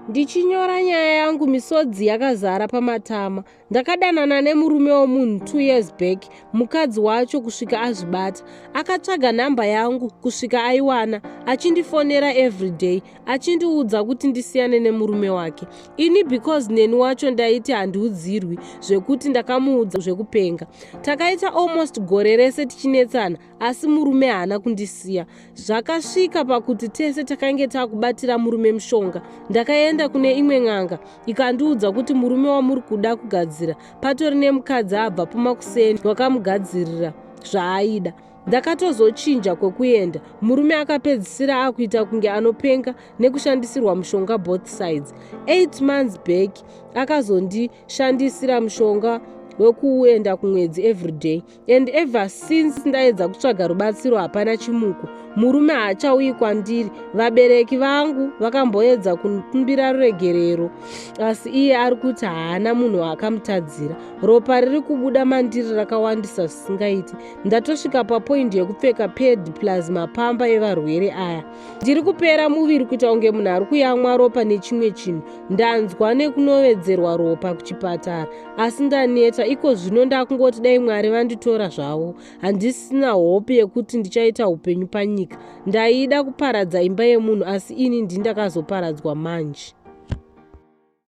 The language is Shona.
Ndichinyora nyaya yangu misodzi yakazara pamatama. Ndakadanana nemurume wemunhu 2 years back, mukadzi wacho kusvika azvibata. Akatsvaga nhamba yangu kusvika aiwana, achindifonera everyday achindiudza kuti ndisiyane nemurume wake. Ini because neni wacho ndaiti handiudzirwi zvekuti ndakamuudza zvekupenga. Takaita almost gore rese tichinetsana asi murume haana kundisiya. Zvakasvika pakuti tese takange takubatira murume mushonga. Ndakaenda kune imwe n'anga ikandiudza kuti murume wamuri kuda kugadzira patori nemukadzi abva pumakuseni wakamugadzirira zvaaida. Ndakatozochinja kwekuenda. Murume akapedzisira akuita kunge anopenga nekushandisirwa mushonga both sides. 8 months back akazondishandisira mushonga wekuenda kumwedzi everyday and ever since ndaedza kutsvaga rubatsiro hapana chimuko. Murume haachauyi kwandiri. Vabereki vangu vakamboedza kukumbira ruregerero asi iye ari kuti haana munhu akamutadzira. Ropa riri kubuda mandiri rakawandisa zvisingaiti. Ndatosvika papoindi yekupfeka pad plus mapamba evarwere aya. Ndiri kupera muviri kuita kunge munhu ari kuyamwa ropa nechimwe chinhu. Ndanzwa nekunovedzerwa ropa kuchipatara asi ndaneta. Iko zvino ndakungoti dai Mwari vanditora zvavo. Handisina hope yekuti ndichaita upenyu panyika. Ndaida kuparadza imba yemunhu asi ini ndindakazoparadzwa manje.